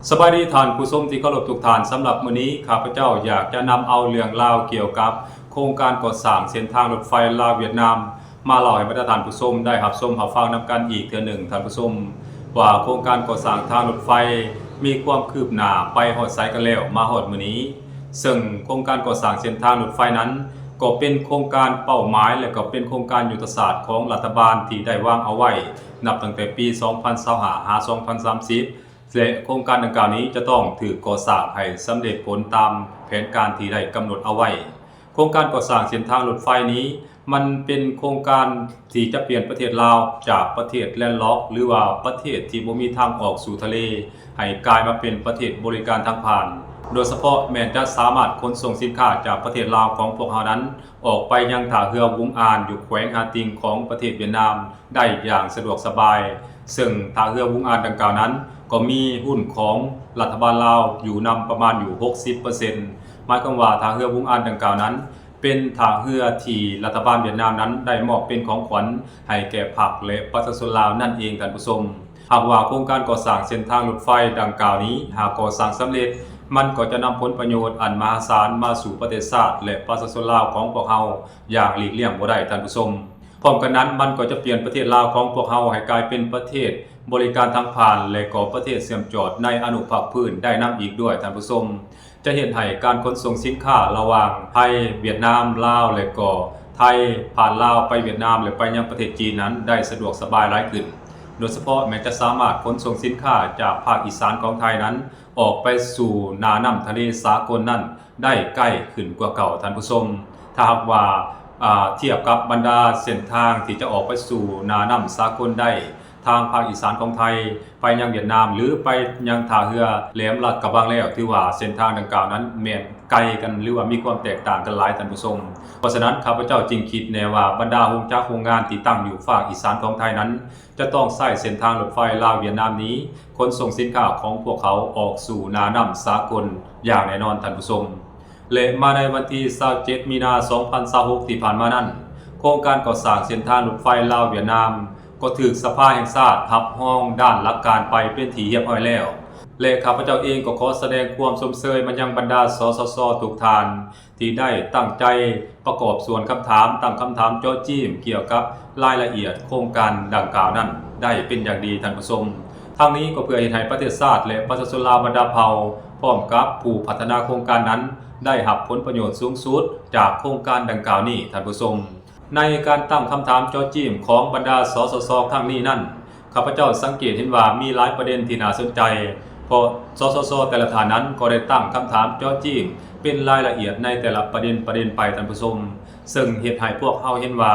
ສະບາຍດີທ່ານຜູ້ຊົມທີ່ເຄົາລົບທຸກທ່ານ, ສຳລັບມື້ນີ້ຂ້າພະເຈົ້າຢາກຈະນຳເອົາເລື່ອງລາວກ່ຽວກັບໂຄງການກໍ່ສ້າງເສັ້ນທາງລົດໄຟລາວ-ຫວຽດນາມ ມາເລົ່າໃຫ້ບັນດາທ່ານຜູ້ຊົມໄດ້ຮັບຊົມຮັບຟັງນຳກັນອີກເທື່ອໜຶ່ງ, ທ່ານຜູ້ຊົມ, ວ່າໂຄງການກໍ່ສ້າງທາງລົດໄຟມີຄວາມຄືບໜ້າໄປຮອດໃສກັນແລ້ວ ມາຮອດມື້ນີ້. ເຊິ່ງໂຄງການກໍ່ສ້າງເສັ້ນທາງລົດໄຟນັ້ນ ກໍເປັນໂຄງການເປົ້າໝາຍ ແລະ ກໍເປັນໂຄງການຍຸດທະສາດຂອງລັດຖະບານທີ່ໄດ້ວາງເອົາໄວ້ ນັບຕັ້ງແຕ່ປີສອງພັນຊາວຫ້າ ຫາ ສອງພັນສາມສິບ ແລະ ໂຄງການດັ່ງກ່າວນີ້ຈະຕ້ອງຖືກກໍ່ສ້າງໃຫ້ສຳເລັດຜົນຕາມແຜນການທີ່ໄດ້ກຳນົດເອົາໄວ້. ໂຄງການກໍ່ສ້າງເສັ້ນທາງລົດໄຟນີ້ ມັນເປັນໂຄງການທີ່ຈະປ່ຽນປະເທດລາວຈາກປະເທດແລນລັອກ ຫຼືວ່າປະເທດທີ່ບໍ່ມີທາງອອກສູ່ທະເລ ໃຫ້ກາຍມາເປັນປະເທດບໍລິການທາງຜ່ານ, ໂດຍສະເພາະແມ່ນຈະສາມາດຂົນສົ່ງສິນຄ້າຈາກປະເທດລາວຂອງພວກເຮົານັ້ນ ອອກໄປຍັງທ່າເຮືອວຸງອານ ຢູ່ແຂວງຮາຕິງຂອງປະເທດຫວຽດນາມ ໄດ້ຢ່າງສະດວກສະບາຍ, ເຊິ່ງທ່າເຮືອວຸງອານດັ່ງກ່າວນັ້ນ ກໍມີຫຸ້ນຂອງລັດຖະບານລາວຢູ່ນຳປະມານຢູ່ຫົກສິບເປີເຊັນ. ໝາຍຄວາມວ່າທ່າເຮືອວຸງອານດັ່ງກ່າວນັ້ນ ເປັນທ່າເຮືອທີ່ລັດຖະບານຫວຽດນາມນັ້ນໄດ້ມອບເປັນຂອງຂວັນໃຫ້ແກ່ພັກ ແລະ ປະຊາຊົນລາວນັ້ນເອງ, ທ່ານຜູ້ຊົມ. ຫາກວ່າໂຄງການກໍ່ສ້າງເສັ້ນທາງລົດໄຟດັ່ງກ່າວນີ້ຫາກກໍ່ສ້າງສຳເລັດ, ມັນກໍຈະນຳຜົນປະໂຫຍດອັນມະຫາສານມາສູ່ປະເທດຊາດ ແລະ ປະຊາຊົນລາວຂອງພວກເຮົາຢ່າງຫຼີກລ່ຽງບໍ່ໄດ້, ທ່ານຜູ້ຊົມ. ພ້ອມກັນນັ້ນ, ມັນກໍຈະປ່ຽນປະເທດລາວຂອງພວກເຮົາໃຫ້ກາຍເປັນປະເທດບໍລິການທາງຜ່ານ ແລະ ກໍປະເທດເຊື່ອມຈອດໃນອະນຸພາກພື້ນໄດ້ນຳອີກດ້ວຍ, ທ່ານຜູ້ຊົມ. ຈະເຮັດໃຫ້ການຂົນສົ່ງສິນຄ້າລະຫວ່າງໄທ, ຫວຽດນາມ, ລາວ ແລະ ກໍໄທ ຜ່ານລາວໄປຫວຽດນາມ ແລະ ໄປຍັງປະເທດຈີນນັ້ນໄດ້ສະດວກສະບາຍຫຼາຍຂຶ້ນ, ໂດຍສະເພາະແມ່ນຈະສາມາດຂົນສົ່ງສິນຄ້າຈາກພາກອີສານຂອງໄທນັ້ນ ອອກໄປສູ່ໜ້ານ້ຳທະເລສາກົນນັ້ນໄດ້ໃກ້ຂຶ້ນກວ່າເກົ່າ, ທ່ານຜູ້ຊົມ. ຖ້າຫາກວ່າ ອາ ທຽບກັບບັນດາເສັ້ນທາງທີ່ຈະອອກໄປສູ່ໜ້ານ້ຳສາກົນໄດ້ ທາງພາກອີສານຂອງໄທ ໄປຍັງຫວຽດນາມ ຫຼື ໄປຍັງທ່າເຮືອແຫຼມລາດກະບັງແລ້ວ, ຖືວ່າເສັ້ນທາງດັ່ງກ່າວນັ້ນແມ່ນໄກກັນ ຫຼືວ່າມີຄວາມແຕກຕ່າງກັນຫຼາຍ, ທ່ານຜູ້ຊົມ. ເພາະສະນັ້ນ ຂ້າພະເຈົ້າຈຶ່ງຄິດແນ່ວ່າ ບັນດາໂຮງຈັກໂຮງງານທີ່ຕັ້ງຢູ່ພາກອີສານຂອງໄທນັ້ນ ຈະຕ້ອງໃຊ້ເສັ້ນທາງລົດໄຟລາວ-ຫວຽດນາມນີ້ ຂົນສົ່ງສິນຄ້າຂອງພວກເຂົາອອກສູ່ໜ້ານ້ຳສາກົນຢ່າງແນ່ນອນ, ທ່ານຜູ້ຊົມ. ແລະ ມາໃນວັນທີຊາວເຈັດ ມີນາ ສອງພັນຊາວຫົກ ທີ່ຜ່ານມານັ້ນ, ໂຄງການກໍ່ສ້າງເສັ້ນທາງລົດໄຟລາວ-ຫວຽດນາມ ກໍຖືກສະພາແຫ່ງຊາດຮັບຮອງດ້ານຫຼັກການໄປເປັນທີ່ຮຽບຮ້ອຍແລ້ວ ແລະ ຂ້າພະເຈົ້າເອງກໍຂໍສະແດງຄວາມຊົມເຊີຍມາຍັງບັນດາ ສສສ ທຸກທ່ານ ທີ່ໄດ້ຕັ້ງໃຈປະກອບສ່ວນຄຳຖາມ, ຕັ້ງຄຳຖາມເຈາະຈີ້ມກ່ຽວກັບລາຍລະອຽດໂຄງການດັ່ງກ່າວນັ້ນໄດ້ເປັນຢ່າງດີ, ທ່ານຜູ້ຊົມ. ທັງນີ້ກໍເພື່ອເຮັດໃຫ້ປະເທດຊາດ ແລະ ປະຊາຊົນລາວບັນດາເຜົ່າ ພ້ອມກັບຜູ້ພັດທະນາໂຄງການນັ້ນ ໄດ້ຮັບຜົນປະໂຫຍດສູງສຸດຈາກໂຄງການດັ່ງກ່າວນີ້, ທ່ານຜູ້ຊົມ. ໃນການຕັ້ງຄຳຖາມເຈາະຈີ້ມຂອງບັນດາ ສສສ ຄັ້ງນີ້ນັ້ນ, ຂ້າພະເຈົ້າສັງເກດເຫັນວ່າມີຫຼາຍປະເດັນທີ່ໜ້າສົນໃຈ, ເພາະ ສສສ ແຕ່ລະທ່ານນັ້ນກໍໄດ້ຕັ້ງຄຳຖາມເຈາະຈີ້ມເປັນລາຍລະອຽດໃນແຕ່ລະປະເດັນ, ປະເດັນໄປ, ທ່ານຜູ້ຊົມ, ເຊິ່ງເຮັດໃຫ້ພວກເຮົາເຫັນວ່າ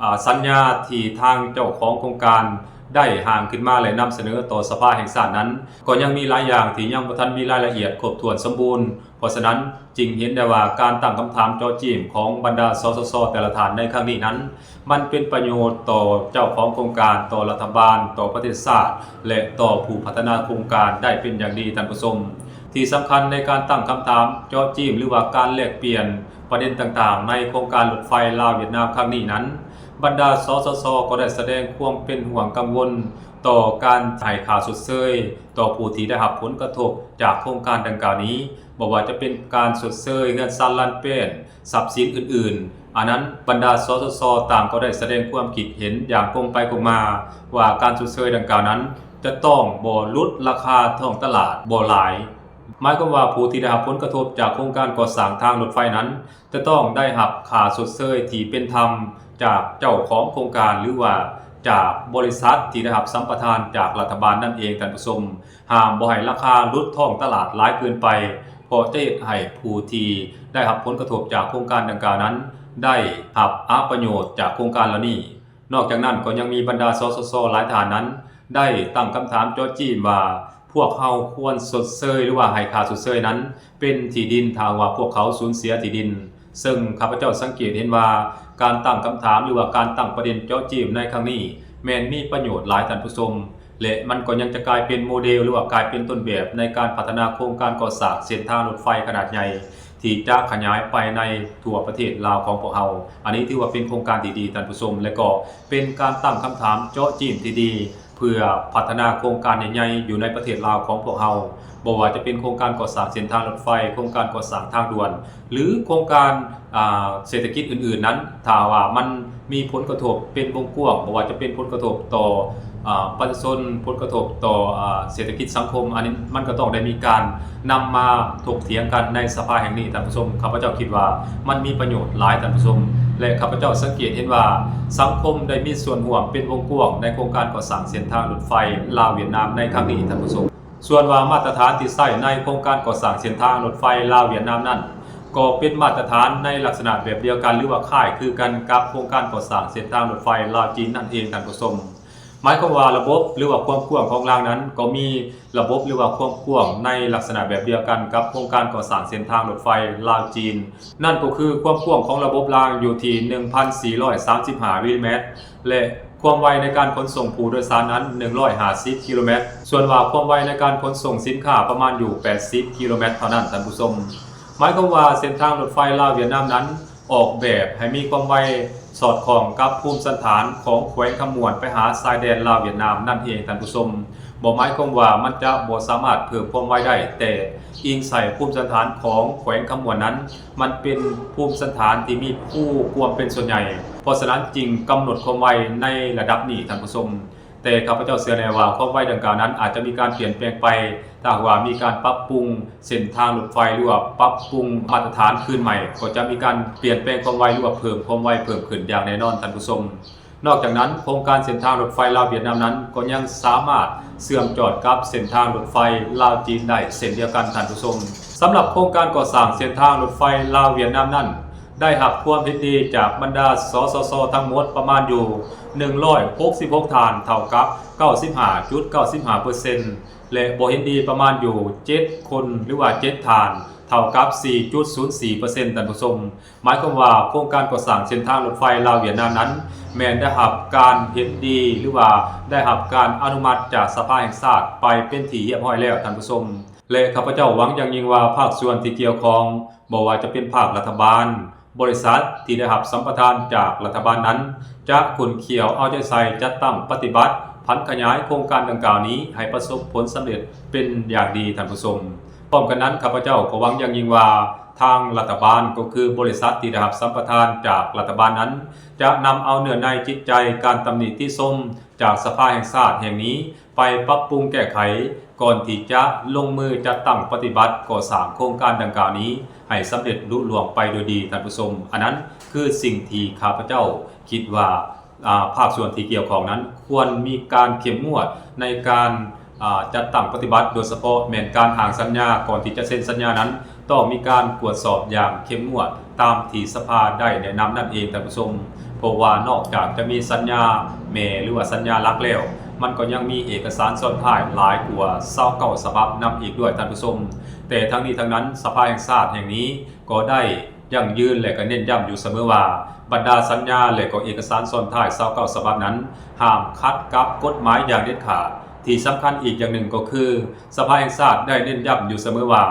ອາ ສັນຍາທີ່ທາງເຈົ້າຂອງໂຄງການໄດ້ຮ່າງຂຶ້ນມາ ແລະ ນຳສະເໜີຕໍ່ສະພາແຫ່ງຊາດນັ້ນ ກໍຍັງມີຫຼາຍຢ່າງທີ່ຍັງບໍ່ທັນມີລາຍລະອຽດຄົບຖ້ວນສົມບູນ. ເພາະສະນັ້ນ, ຈຶ່ງເຫັນໄດ້ວ່າການຕັ້ງຄຳຖາມເຈາະຈີ້ມຂອງບັນດາ ສສສ ແຕ່ລະທ່ານໃນຄັ້ງນີ້ນັ້ນ ມັນເປັນປະໂຫຍດຕໍ່ເຈົ້າຂອງໂຄງການ, ຕໍ່ລັດຖະບານ, ຕໍ່ປະເທດຊາດ ແລະ ຕໍ່ຜູ້ພັດທະນາໂຄງການໄດ້ເປັນຢ່າງດີ, ທ່ານຜູ້ຊົມ. ທີ່ສຳຄັນໃນການຕັ້ງຄຳຖາມເຈາະຈີ້ມ ຫຼືວ່າການແລກປ່ຽນປະເດັນຕ່າງໆໃນໂຄງການລົດໄຟລາວ-ຫວຽດນາມຄັ້ງນີ້ນັ້ນ, ບັນດາ ສສສ ກໍໄດ້ສະແດງຄວາມເປັນຫ່ວງກັງວົນຕໍ່ການໃຫ້ຄ່າຊົດເຊີຍຕໍ່ຜູ້ທີ່ໄດ້ຮັບຜົນກະທົບຈາກໂຄງການດັ່ງກ່າວນີ້, ບໍ່ວ່າຈະເປັນການຊົດເຊີຍເຮືອນຊານລານແປ້ນ, ຊັບສິນອື່ນໆ. ອັນນັ້ນ ບັນດາ ສສສ ຕ່າງກໍໄດ້ສະແດງຄວາມຄິດເຫັນຢ່າງກົງໄປກົງມາວ່າ ການຊົດເຊີຍດັ່ງກ່າວນັ້ນ ຈະຕ້ອງບໍ່ຫຼຸດລາຄາທ້ອງຕະຫຼາດບໍ່ຫຼາຍ. ໝາຍຄວາມວ່າ ຜູ້ທີ່ໄດ້ຮັບຜົນກະທົບຈາກໂຄງການກໍ່ສ້າງທາງລົດໄຟນັ້ນ ຈະຕ້ອງໄດ້ຮັບຄ່າຊົດເຊີຍທີ່ເປັນທຳຈາກເຈົ້າຂອງໂຄງການ ຫຼືວ່າຈາກບໍລິສັດທີ່ໄດ້ຮັບສຳປະທານຈາກລັດຖະບານນັ້ນເອງ, ທ່ານຜູ້ຊົມ. ຫ້າມບໍ່ໃຫ້ລາຄາຫຼຸດທ້ອງຕະຫຼາດຫຼາຍເກີນໄປ, ເພາະຈະເຮັດໃຫ້ຜູ້ທີ່ໄດ້ຮັບຜົນກະທົບຈາກໂຄງການດັ່ງກ່າວນັ້ນ ໄດ້ຮັບອະປະໂຫຍດຈາກໂຄງການເຫຼົ່ານີ້. ນອກຈາກນັ້ນ ກໍຍັງມີບັນດາ ສສສ ຫຼາຍທ່ານນັ້ນ ໄດ້ຕັ້ງຄຳຖາມເຈາະຈີ້ມວ່າ ພວກເຮົາຄວນຊົດເຊີຍ ຫຼືວ່າໃຫ້ຄ່າຊົດເຊີຍນັ້ນ ເປັນທີ່ດິນ ຖ້າຫາກວ່າພວກເຂົາສູນເສຍທີ່ດິນ. ເຊິ່ງຂ້າພະເຈົ້າສັງເກດເຫັນວ່າ ການຕັ້ງຄຳຖາມ ຫຼືວ່າການຕັ້ງປະເດັນເຈາະຈີ້ມໃນຄັ້ງນີ້ ແມ່ນມີປະໂຫຍດຫຼາຍ, ທ່ານຜູ້ຊົມ, ແລະ ມັນກໍຍັງຈະກາຍເປັນໂມເດວ ຫຼືວ່າກາຍເປັນຕົ້ນແບບໃນການພັດທະນາໂຄງການກໍ່ສ້າງເສັ້ນທາງລົດໄຟຂະໜາດໃຫຍ່ ທີ່ຈະຂະຫຍາຍໄປໃນທົ່ວປະເທດລາວຂອງພວກເຮົາ. ອັນນີ້ຖືວ່າເປັນໂຄງການທີ່ດີ, ທ່ານຜູ້ຊົມ, ແລະ ກໍເປັນການຕັ້ງຄຳຖາມເຈາະຈີ້ມທີ່ດີ ເພື່ອພັດທະນາໂຄງການໃຫຍ່ໆຢູ່ໃນປະເທດລາວຂອງພວກເຮົາ, ບໍ່ວ່າຈະເປັນໂຄງການກໍ່ສ້າງເສັ້ນທາງລົດໄຟ, ໂຄງການກໍ່ສ້າງທາງດ່ວນ ຫຼື ໂຄງການ ອ່າ ເສດຖະກິດອື່ນໆນັ້ນ, ຖ້າວ່າມັນມີຜົນກະທົບເປັນວົງກວ້າງ, ບໍ່ວ່າຈະເປັນຜົນກະທົບຕໍ່ ອ່າ ປະຊາຊົນ, ຜົນກະທົບຕໍ່ ອ່າ ເສດຖະກິດສັງຄົມ, ອັນນີ້ມັນກໍຕ້ອງໄດ້ມີການນຳມາຖົກຖຽງກັນໃນສະພາແຫ່ງນີ້. ທ່ານຜູ້ຊົມ, ຂ້າພະເຈົ້າຄິດວ່າມັນມີປະໂຫຍດຫຼາຍ, ທ່ານຜູ້ຊົມ, ແລະ ຂ້າພະເຈົ້າສັງເກດເຫັນວ່າສັງຄົມໄດ້ມີສ່ວນຮ່ວມເປັນວົງກວ້າງໃນໂຄງການກໍ່ສ້າງເສັ້ນທາງລົດໄຟລາວຫວຽດນາມໃນຄັ້ງນີ້, ທ່ານຜູ້ຊົມ. ສ່ວນວ່າມາດຕະຖານທີ່ໃຊ້ໃນໂຄງການກໍ່ສ້າງເສັ້ນທາງລົດໄຟລາວຫວຽດນາມນັ້ນ ກໍເປັນມາດຕະຖານໃນລັກສະນະແບບດຽວກັນ ຫຼືວ່າຄ້າຍຄືກັນກັບໂຄງການກໍ່ສ້າງເສັ້ນທາງລົດໄຟລາວຈີນນັ້ນເອງ, ທ່ານຜູ້ຊົມ. ໝາຍຄວາມວ່າລະບົບ ຫຼືວ່າຄວາມກວ້າງຂອງລາງນັ້ນ ກໍມີລະບົບ ຫຼືວ່າຄວາມກວ້າງໃນລັກສະນະແບບດຽວກັນກັບໂຄງການກໍ່ສ້າງເສັ້ນທາງລົດໄຟລາວຈີນ. ນັ້ນກໍຄືຄວາມກວ້າງຂອງລະບົບລາງຢູ່ທີ່ໜຶ່ງພັນສີ່ຮ້ອຍສາມສິບຫ້າມິລລີແມັດ ແລະ ຄວາມໄວໃນການຂົນສົ່ງຜູ້ໂດຍສານນັ້ນໜຶ່ງຮ້ອຍຫ້າສິບກິໂລແມັດ, ສ່ວນວ່າຄວາມໄວໃນການຂົນສົ່ງສິນຄ້າປະມານຢູ່ແປດສິບກິໂລແມັດເທົ່ານັ້ນ, ທ່ານຜູ້ຊົມ. ໝາຍຄວາມວ່າເສັ້ນທາງລົດໄຟລາວຫວຽດນາມນັ້ນ ອອກແບບໃຫ້ມີຄວາມໄວສອດຄ່ອງກັບພູມສັນຖານຂອງແຂວງຄຳມ່ວນໄປຫາຊາຍແດນລາວຫວຽດນາມນັ້ນເອງ, ທ່ານຜູ້ຊົມ. ບໍ່ໝາຍຄວາມວ່າມັນຈະບໍ່ສາມາດເພີ່ມຄວາມໄວໄດ້, ແຕ່ອີງໃສ່ພູມສັນຖານຂອງແຂວງຄຳມ່ວນນັ້ນ ມັນເປັນພູມສັນຖານທີ່ມີພູກວມເປັນສ່ວນໃຫຍ່, ເພາະສະນັ້ນຈຶ່ງກຳນົດຄວາມໄວໃນລະດັບນີ້, ທ່ານຜູ້ຊົມ. ແຕ່ຂ້າພະເຈົ້າເຊື່ອແນ່ວ່າຄວາມໄວດັ່ງກ່າວນັ້ນອາດຈະມີການປ່ຽນແປງໄປ, ຖ້າຫາກວ່າມີການປັບປຸງເສັ້ນທາງລົດໄຟ ຫຼືວ່າປັບປຸງມາດຕະຖານຄືນໃໝ່, ກໍຈະມີການປ່ຽນແປງຄວາມໄວ ຫຼືວ່າເພີ່ມຄວາມໄວເພີ່ມຂຶ້ນຢ່າງແນ່ນອນ, ທ່ານຜູ້ຊົມ. ນອກຈາກນັ້ນ, ໂຄງການເສັ້ນທາງລົດໄຟລາວຫວຽດນາມນັ້ນ ກໍຍັງສາມາດເຊື່ອມຈອດກັບເສັ້ນທາງລົດໄຟລາວຈີນໄດ້ເຊັ່ນດຽວກັນ, ທ່ານຜູ້ຊົມ. ສຳລັບໂຄງການກໍ່ສ້າງເສັ້ນທາງລົດໄຟລາວຫວຽດນາມນັ້ນ ໄດ້ຮັບຄວາມເຫັນດີຈາກບັນດາ ສສຊ ທັງໝົດປະມານຢູ່ໜຶ່ງຮ້ອຍຫົກສິບຫົກທ່ານ, ເທົ່າກັບເກົ້າສິບຫ້າຈຸດເກົ້າສິບຫ້າເປີເຊັນ ແລະ ບໍ່ເຫັນດີປະມານຢູ່ເຈັດຄົນ ຫຼືວ່າເຈັດທ່ານ, ເທົ່າກັບສີ່ຈຸດສູນສີ່ເປີເຊັນ, ທ່ານຜູ້ຊົມ. ໝາຍຄວາມວ່າໂຄງການກໍ່ສ້າງເສັ້ນທາງລົດໄຟລາວຫວຽດນາມນັ້ນ ແມ່ນໄດ້ຮັບການເຫັນດີ ຫຼືວ່າໄດ້ຮັບການອະນຸມັດຈາກສະພາແຫ່ງຊາດໄປເປັນທີ່ຮຽບຮ້ອຍແລ້ວ, ທ່ານຜູ້ຊົມ. ແລະ ຂ້າພະເຈົ້າຫວັງຢ່າງຍິ່ງວ່າພາກສ່ວນທີ່ກ່ຽວຂ້ອງ, ບໍ່ວ່າຈະເປັນພາກລັດຖະບານ, ບໍລິສັດທີ່ໄດ້ຮັບສຳປະທານຈາກລັດຖະບານນັ້ນ ຈະຂຸ້ນຂ້ຽວເອົາໃຈໃສ່ຈັດຕັ້ງປະຕິບັດ, ຜັນຂະຫຍາຍໂຄງການດັ່ງກ່າວນີ້ໃຫ້ປະສົບຜົນສຳເລັດເປັນຢ່າງດີ, ທ່ານຜູ້ຊົມ. ພ້ອມກັນນັ້ນ, ຂ້າພະເຈົ້າກໍຫວັງຢ່າງຍິ່ງວ່າ ທາງລັດຖະບານ ກໍຄືບໍລິສັດທີ່ໄດ້ຮັບສຳປະທານຈາກລັດຖະບານນັ້ນ ຈະນຳເອົາເນື້ອໃນຈິດໃຈການຕຳໜິຕິຊົມຈາກສະພາແຫ່ງຊາດແຫ່ງນີ້ ໄປປັບປຸງແກ້ໄຂ ກ່ອນທີ່ຈະລົງມືຈັດຕັ້ງປະຕິບັດກໍ່ສ້າງໂຄງການດັ່ງກ່າວນີ້ໃຫ້ສຳເລັດລຸລ່ວງໄປໂດຍດີ, ທ່ານຜູ້ຊົມ. ອັນນັ້ນຄືສິ່ງທີ່ຂ້າພະເຈົ້າຄິດວ່າ ອາ ພາກສ່ວນທີ່ກ່ຽວຂ້ອງນັ້ນ ຄວນມີການເຂັ້ມງວດໃນການ ອາ ຈັດຕັ້ງປະຕິບັດ, ໂດຍສະເພາະແມ່ນການຮ່າງສັນຍາ. ກ່ອນທີ່ຈະເຊັນສັນຍານັ້ນ ຕ້ອງມີການກວດສອບຢ່າງເຂັ້ມງວດ ຕາມທີ່ສະພາໄດ້ແນະນຳນັ້ນເອງ, ທ່ານຜູ້ຊົມ. ເພາະວ່ານອກຈາກຈະມີສັນຍາແມ່ ຫຼືວ່າສັນຍາຫຼັກແລ້ວ, ມັນກໍຍັງມີເອກະສານຊ້ອນທ້າຍຫຼາຍກວ່າຊາວເກົ້າສະບັບນຳອີກດ້ວຍ, ທ່ານຜູ້ຊົມ. ແຕ່ທັງນີ້ທັງນັ້ນ, ສະພາແຫ່ງຊາດແຫ່ງນີ້ກໍໄດ້ ຢັ້ງຢືນ ແລະ ກໍເນັ້ນຢ້ຳຢູ່ສະເໝີວ່າ ບັນດາສັນຍາ ແລະ ກໍເອກະສານຊ້ອນທ້າຍຊາວເກົ້າສະບັບນັ້ນ ຫ້າມຂັດກັບກົດໝາຍຢ່າງເດັດຂາດ. ທີ່ສຳຄັນອີກຢ່າງໜຶ່ງກໍຄື ສະພາແຫ່ງຊາດໄດ້ເນັ້ນຢ້ຳຢູ່ສະເໝີວ່າ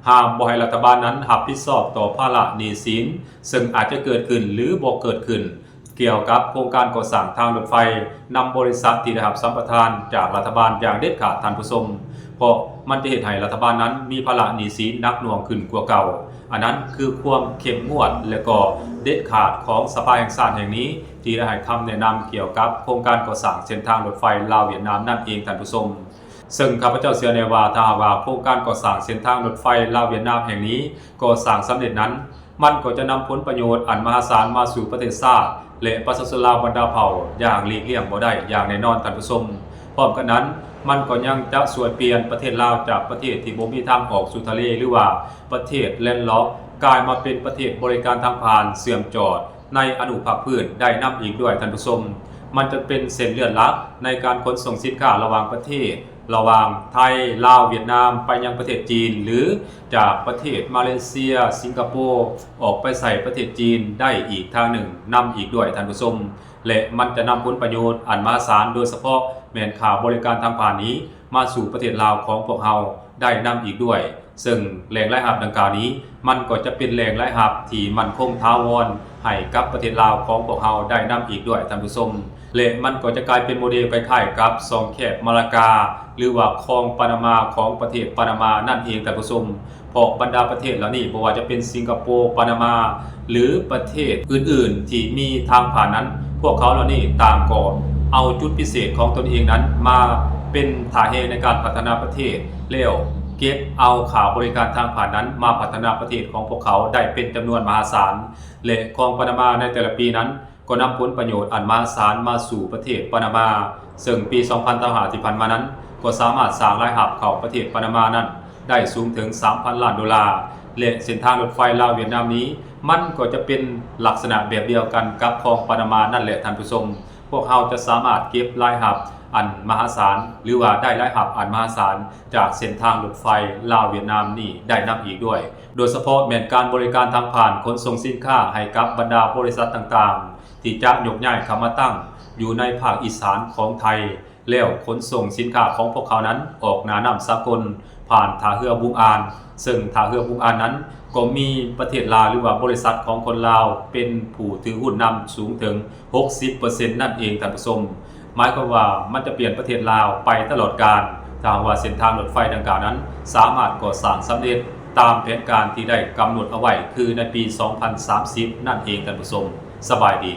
ຫ້າມບໍ່ໃຫ້ລັດຖະບານນັ້ນຮັບຜິດຊອບຕໍ່ພາລະໜີ້ສິນ ເຊິ່ງອາດຈະເກີດຂຶ້ນ ຫຼື ບໍ່ເກີດຂຶ້ນ ກ່ຽວກັບໂຄງການກໍ່ສ້າງທາງລົດໄຟ ນຳບໍລິສັດທີ່ໄດ້ຮັບສຳປະທານຈາກລັດຖະບານຢ່າງເດັດຂາດ, ທ່ານຜູ້ຊົມ, ເພາະມັນຈະເຮັດໃຫ້ລັດຖະບານນັ້ນມີພາລະໜີ້ສິນໜັກໜ່ວງຂຶ້ນກວ່າເກົ່າ. ອັນນັ້ນຄືຄວາມເຂັ້ມງວດ ແລະ ກໍເດັດຂາດຂອງສະພາແຫ່ງຊາດແຫ່ງນີ້ ທີ່ໄດ້ໃຫ້ຄຳແນະນຳກ່ຽວກັບໂຄງການກໍ່ສ້າງເສັ້ນທາງລົດໄຟລາວຫວຽດນາມນັ້ນເອງ, ທ່ານຜູ້ຊົມ. ເຊິ່ງຂ້າພະເຈົ້າເຊື່ອແນ່ວ່າ ຖ້າຫາກວ່າໂຄງການກໍ່ສ້າງເສັ້ນທາງລົດໄຟລາວຫວຽດນາມແຫ່ງນີ້ກໍ່ສ້າງສຳເລັດນັ້ນ, ມັນກໍຈະນຳຜົນປະໂຫຍດອັນມະຫາສານມາສູ່ປະເທດຊາດ ແລະ ປະຊາຊົນລາວບັນດາເຜົ່າຢ່າງຫຼີກລ່ຽງບໍ່ໄດ້ຢ່າງແນ່ນອນ, ທ່ານຜູ້ຊົມ. ພ້ອມກັນນັ້ນ, ມັນກໍຍັງຈະຊ່ວຍປ່ຽນປະເທດລາວຈາກປະເທດທີ່ບໍ່ມີທາງອອກສູ່ທະເລ ຫຼືວ່າປະເທດແລນລັອກ, ກາຍມາເປັນປະເທດບໍລິການທາງຜ່ານເຊື່ອມຈອດ ໃນອະນຸພາກພື້ນໄດ້ນຳອີກດ້ວຍ, ທ່ານຜູ້ຊົມ. ມັນຈະເປັນເສັ້ນເລືອດຫຼັກໃນການຂົນສົ່ງສິນຄ້າລະຫວ່າງປະເທດ, ລະຫວ່າງໄທ, ລາວ, ຫວຽດນາມ ໄປຍັງປະເທດຈີນ ຫຼື ຈາກປະເທດມາເລເຊຍ, ສິງກະໂປ ອອກໄປໃສ່ປະເທດຈີນໄດ້ອີກທາງໜຶ່ງນຳອີກດ້ວຍ, ທ່ານຜູ້ຊົມ. ແລະ ມັນຈະນຳຜົນປະໂຫຍດອັນມະຫາສານ, ໂດຍສະເພາະແມ່ນຄ່າບໍລິການທາງຜ່ານນີ້ ມາສູ່ປະເທດລາວຂອງພວກເຮົາ ໄດ້ນຳອີກດ້ວຍ ເຊິ່ງແຫຼ່ງລາຍຮັບດັ່ງກ່າວນີ້ ມັນກໍຈະເປັນແຫຼ່ງລາຍຮັບທີ່ໝັ້ນຄົງຖາວອນໃຫ້ກັບປະເທດລາວຂອງພວກເຮົາໄດ້ນຳອີກດ້ວຍທ່ານຜູ້ຊົມ ແລະ ມັນກໍຈະກາຍເປັນໂມເດລຄ້າຍໆກັບຊ່ອງແຄບມາລາກາ ຫຼືວ່າຄອງປານາມາຂອງປະເທດປານາມານັ້ນເອງທ່ານຜູ້ຊົມ. ເພາະບັນດາປະເທດເຫຼົ່ານີ້ ບໍ່ວ່າຈະເປັນສິງກະໂປ, ປານາມາ ຫຼື ປະເທດອື່ນໆທີ່ມີທາງຜ່ານນັ້ນ, ພວກເຂົາເຫຼົ່ານີ້ຕ່າງກໍເອົາຈຸດພິເສດຂອງຕົນເອງນັ້ນມາເປັນທ່າແຮງໃນການພັດທະນາປະເທດ ແລ້ວເກັບເອົາຄ່າບໍລິການທາງຜ່ານນັ້ນມາພັດທະນາປະເທດຂອງພວກເຂົາໄດ້ເປັນຈຳນວນມະຫາສານ ແລະ ຄອງປານາມາໃນແຕ່ລະປີນັ້ນ ກໍນຳຜົນປະໂຫຍດອັນມະຫາສານມາສູ່ປະເທດປານາມາ, ເຊິ່ງປີສອງພັນຊາວຫ້າທີ່ຜ່ານມານັ້ນ ກໍສາມາດສ້າງລາຍຮັບເຂົ້າປະເທດປານາມານັ້ນໄດ້ສູງເຖິງສາມພັນລ້ານໂດລາ ແລະ ເສັ້ນທາງລົດໄຟລາວຫວຽດນາມນີ້ ມັນກໍຈະເປັນລັກສະນະແບບດຽວກັນກັບຄອງປານາມານັ້ນແຫຼະທ່ານຜູ້ຊົມ. ພວກເຮົາຈະສາມາດເກັບລາຍຮັບອັນມະຫາສານ ຫຼືວ່າໄດ້ລາຍຮັບອັນມະຫາສານຈາກເສັ້ນທາງລົດໄຟລາວຫວຽດນາມນີ້ໄດ້ນຳອີກດ້ວຍ, ໂດຍສະເພາະແມ່ນການບໍລິການທາງຜ່ານຂົນສົ່ງສິນຄ້າໃຫ້ກັບບັນດາບໍລິສັດຕ່າງໆ ທີ່ຈະຍົກຍ້າຍເຂົ້າມາຕັ້ງຢູ່ໃນພາກອີສານຂອງໄທ ແລ້ວຂົນສົ່ງສິນຄ້າຂອງພວກເຂົານັ້ນອອກໜ້ານ້ຳສາກົນ ຜ່ານທ່າເຮືອບຸງອານ, ເຊິ່ງທ່າເຮືອບຸງອານນັ້ນກໍມີປະເທດລາວ ຫຼືວ່າບໍລິສັດຂອງຄົນລາວເປັນຜູ້ຖືຫຸ້ນນຳສູງເຖິງຫົກສິບເປີເຊັນນັ້ນເອງທ່ານຜູ້ຊົມ. ໝາຍຄວາມວ່າມັນຈະປ່ຽນປະເທດລາວໄປຕະຫຼອດການ ຖ້າຫາກວ່າເສັ້ນທາງລົດໄຟດັ່ງກ່າວນັ້ນສາມາດກໍ່ສ້າງສຳເລັດຕາມແຜນການທີ່ໄດ້ກຳນົດເອົາໄວ້ ຄືໃນປີສອງພັນສາມສິບນັ້ນເອງທ່ານຜູ້ຊົມ. ສະບາຍດີ.